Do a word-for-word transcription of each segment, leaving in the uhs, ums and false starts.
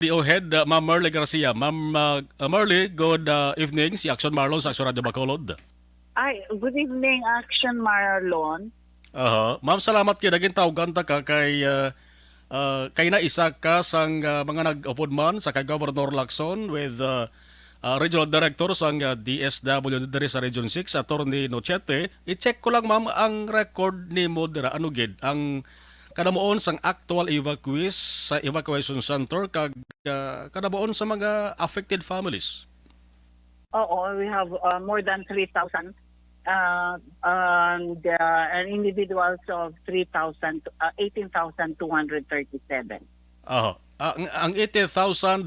D O head, uh, Ma'am Merly Garcia. Ma'am, uh, uh, Merly, good, uh, evening. Si Action Marlon sa Action Radio Bacolod. Ay, good evening, Action Marlon. Aha. Ma'am, salamat kay naging tawgan ta ka kay, uh, uh, kay na isa ka sang, uh, mga nag-upod man sa kay Governor Lacson with, uh, uh, Regional Director sang, uh, D S W D diri sa Region six, Attorney Nochete. I-check ko lang, ma'am, ang record nimo dira. Ano gid ang kanamuon sang actual evacuees sa evacuation center kag, uh, kanamuon sa mga affected families? Oo, we have, uh, more than three thousand, uh, and, uh, and individuals of three thousand, uh, eighteen thousand two hundred thirty-seven. Oho. Ah, ang, ang eighteen thousand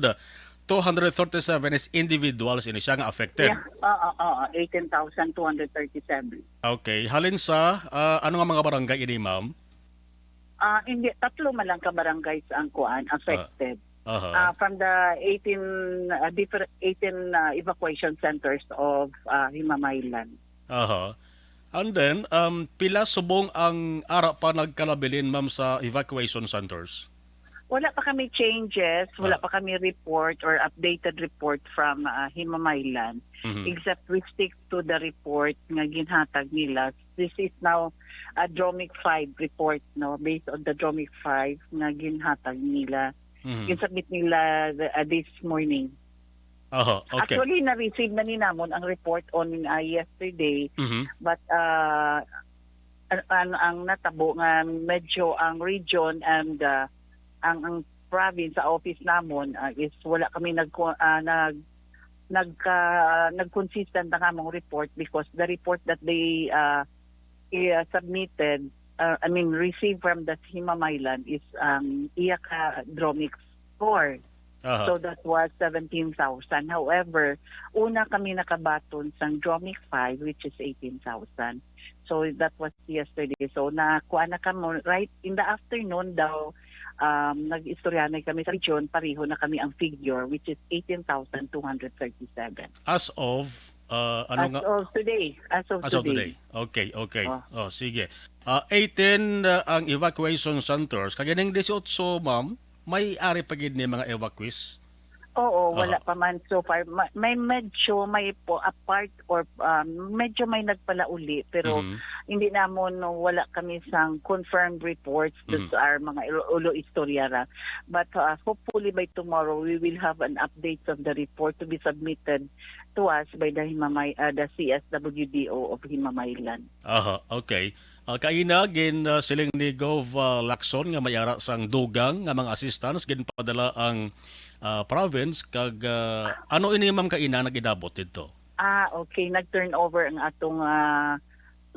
two hundred thirty-seven is individuals ini siya nga affected. Yeah, oo, oo, eighteen thousand two hundred thirty-seven. Okay. Halin sa, ah, ano nga mga barangay ini, ma'am? Ah, hindi, tatlo man lang ka barangays ang kuan, affected. Ah, aha. Ah, from the eighteen, ah, different, eighteen, ah, evacuation centers of, ah, Himamaylan. Aha. And then, um, pila subong ang ara pa nagkalabilin, ma'am, sa evacuation centers? Wala pa kami changes, wala Ah. pa kami report or updated report from, ah, Himamaylan. Mhm. Except we stick to the report nga ginhatag nila. This is now a DROMIC five report, no? Based on the DROMIC five nga ginhatag nila. Mhm. Ginsubmit nila the, ah, this morning. Aha, okay. Actually, na-receive na ni namon ang report on, ah, yesterday. Mhm. But, ah, an-, an-, ang natabo nga medyo ang region and, ah, ang, ang province sa office namon, ah, is wala kami nag-, ah, nag-, nagka-, nag-consistent ang among report because the report that they, ah, i-, ah, submitted, ah, I mean, received from the Himamaylan is, um, iya ka DROMIC four. Aha. So that was seventeen thousand. However, una kami nakabaton sang DROMIC five, which is eighteen thousand. So that was yesterday. So nakuha na kamo, right in the afternoon daw, um, nag-istoryanay kami sa region, pareho na kami ang figure, which is eighteen thousand two hundred thirty-seven. As of, uh, ano As nga? of today. As of As of today. today. Okay, okay. Oh. Oh, sige. Ah, eighteen, uh, ang evacuation centers. Kag ining dieciocho, ma'am, may ari pa gid ni mga evacuees? Oo, wala Aha. pa man so far. Ma-, may medyo, may po, a part or, um, medyo may nagpalauli, pero Mhm. hindi namon, no, wala kami sang confirmed reports. Those Mhm. are mga ulo, ulo istorya ra. But, uh, hopefully by tomorrow, we will have an update of the report to be submitted to us by the Himamay-, uh, the C S W D O of Himamaylan. Aha, okay. Ah, kaina gin, ah, siling ni Gov, ah, Lacson nga may ara sang dugang nga mga assistance ginpadala ang, ah, province kag, ah, ano ini, ma'am, kaina nag-inabot didto? Ah, okay. Nag-turnover ang atong, ah,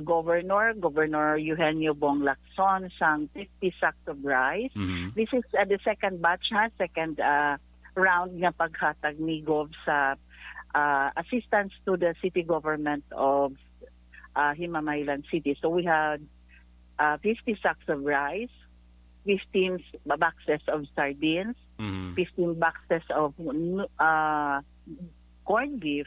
governor, Governor Eugenio Bong Lacson, sang fifty sacks of rice. Mhm. This is, ah, the second batch, ha, second, ah, round nga paghatag ni Gov sa, ah, assistance to the city government of, ah, Himamaylan City. So we had, ah, fifty sacks of rice, fifteen s-, boxes of sardines, Mhm. fifteen boxes of, uh, corned beef,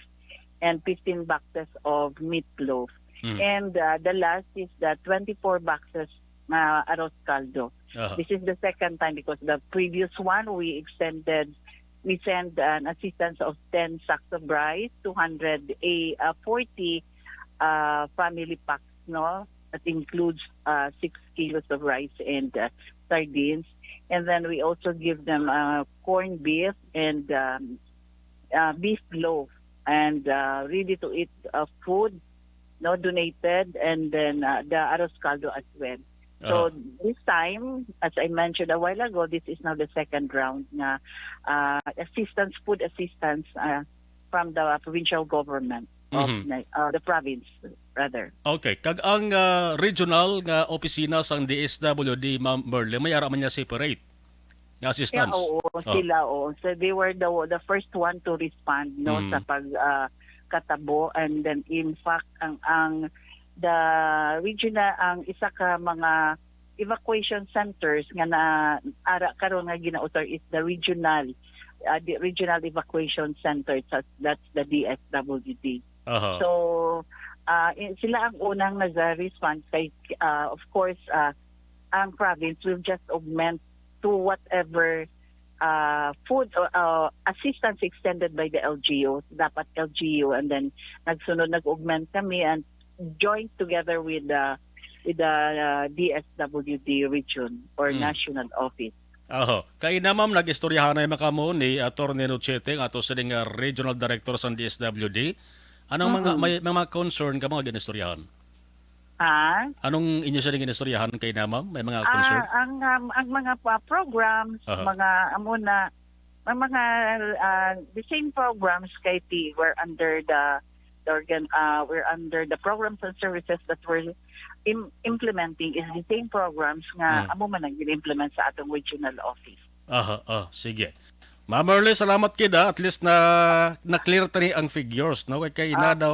and fifteen boxes of meatloaf. Mhm. And, uh, the last is the twenty-four boxes, uh, arroz caldo. Aha. This is the second time because the previous one we extended, we sent an assistance of ten sacks of rice, two hundred a, uh, forty, uh, family packs, no? That includes, uh, six kilos of rice and, uh, sardines. And then we also give them, uh, corned beef and, um, uh, beef loaf and, uh, ready to eat, uh, food, no, donated, and then, uh, the arroz caldo as well. So Uh-huh. this time, as I mentioned a while ago, this is now the second round nga, uh, assistance, food assistance, uh, from the provincial government of Mhm. Ni-, uh, the province, rather. Okay, kag ang, ah, regional nga opisina sang D S W D, Ma'am Merle, may ara man niya separate nga Yeah, assistance? oo, Oh. sila, oo. So they were the the first one to respond, no, Mm. sa pag, ah, katabo, and then in fact ang, ang the regional, ang isa ka mga evacuation centers nga na ara karon nga ginausar is the regional, ah, the regional evacuation center, sa, that's the D S W D. Aha. So, ah, i-, sila ang unang nag-respond kay, ah, of course, ah, ang province will just augment to whatever uh, food uh, uh, assistance extended by the L G U, dapat L G U, and then nagsunod, nag-augment kami and joined together with the with the uh, D S W D region or Mm. national office. Aho. Kay na, ma'am, nag-istoryahanay man kamo ni Attorney Nochete, nga ato sining, ah, Regional Director sang D S W D. Anong mga, Mm-mm. may, may mga concern ka mga gin-istoryahan? Ha? Anong inyo sining gin-istoryahan kay na, ma'am? May mga Ah, concern? ang um, ang mga pa programs, Aha. mga amo na, ang mga uh, the same programs kay T were under the the organ uh, were under the programs and services that we're im- implementing is the same programs nga Mm. amo man ang gin-implement sa atong regional office. Aha, ah, sige. Ma'am Merly, salamat gid, ah. At least na na-clear tani ang figures, no? Kay kay na Ah. daw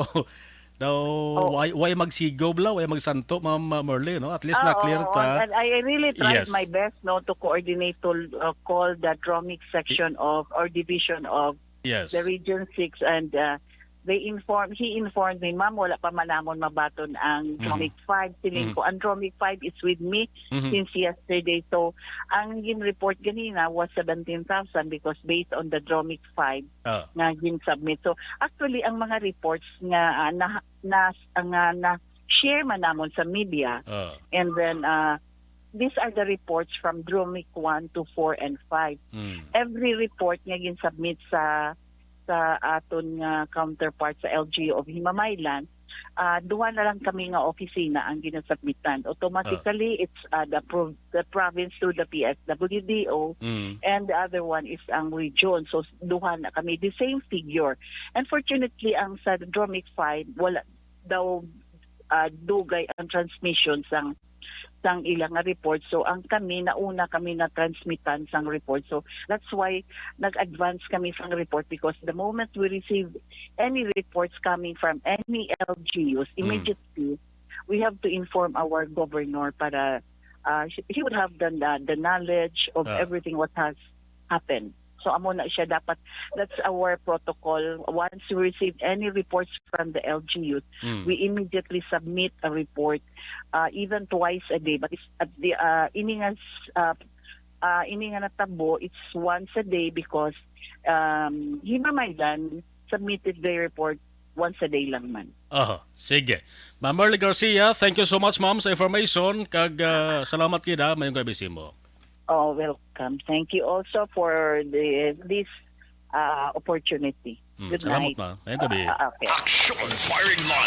daw Oh. way, way magsigob la, way magsanto, Ma'am, Ma'am Merly, no? At least Oo, na-clear oo. ta. And I, I really tried Yes. my best, no, to coordinate to uh, call the DROMIC section of or division of Yes. the Region six and uh, they informed, he informed me, "Ma'am, wala pa man namon mabaton ang Mhm. DROMIC five." Siling Mhm. ko, "Ang DROMIC five is with me Mhm. since yesterday." So, ang gin-report ganina was seventeen thousand because based on the DROMIC five Ah. nga gin-submit. So, actually, ang mga reports nga ah, na, na, nga na-share man namon sa media, Ah. and then uh, these are the reports from DROMIC one, two, four, and five. Mm. Every report nga gin-submit sa sa aton nga counterpart sa L G U of Himamaylan, ah, duha na lang kami nga opisina ang ginasubmitan. Automatically, it's uh, the, pro- the province to the P S W D O, Mm. and the other one is ang region. So, duha na kami, the same figure. Unfortunately, ang sa DROMIC five, wala daw ah, dugay ang transmission sang sang ila nga report. So, ang kami, nauna kami na transmitan sang report. So, that's why nag-advance kami sang report, because the moment we receive any reports coming from any L G Us, Mm. immediately we have to inform our governor para uh, he he would have the, the, the knowledge of Ah. everything what has happened. So, amo na siya dapat. That's our protocol. Once we receive any reports from the L G Us, Mm. we immediately submit a report, uh, even twice a day. But it's at the uh, ini nga s- uh, uh, ini nga natabo, it's once a day because um, Himamaylan submitted the report once a day lang man. Aha, sige. Ma'am Merly Garcia, thank you so much, ma'am, sa information. Kag ah, salamat gid, ha. Mayong gabi sa imo. Oh, welcome. Thank you also for the this uh, opportunity. Mm, Good salamat, night. ma'am. Mayong gabi. Ah, okay. Action Firing Line.